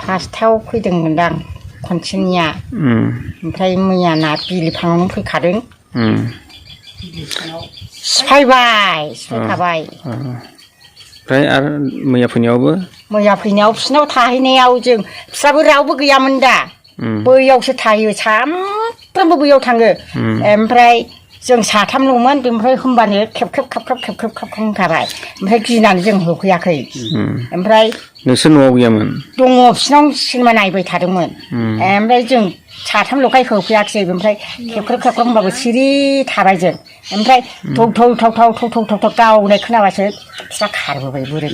फार्स्टआव फैदोंमोनदां खनसेनिया ओमफ्राय मैयाना बिलिफाङावनो फैखादों सिफायखाबाय ओमफ्राय आरो मैया फैनायाव बिसिनाव थाहैनायाव जों बिस्राबो रावबो गैयामोन दा बैयावसो थायो सामफ्रामबो बैयाव थाङो ओमफ्राय जों साथामल'मोन बेनिफ्राय होमबानो खेबखेब होनखाबाय ओमफ्राय गिनानै जों होफैयाखै ओमफ्राय नोंसोर न'आव गैयामोन दङ बिसिनाव सिनेमा नायबाय थादोंमोन ओमफ्राय जों साथामल'खाय होफैयाखिसै ओमफ्राय खेबखेब होनबाबो सिरि थाबाय जों ओमफ्राय थौ गावनाय खोनाबासो बिस्रा खारबोबाय बुरै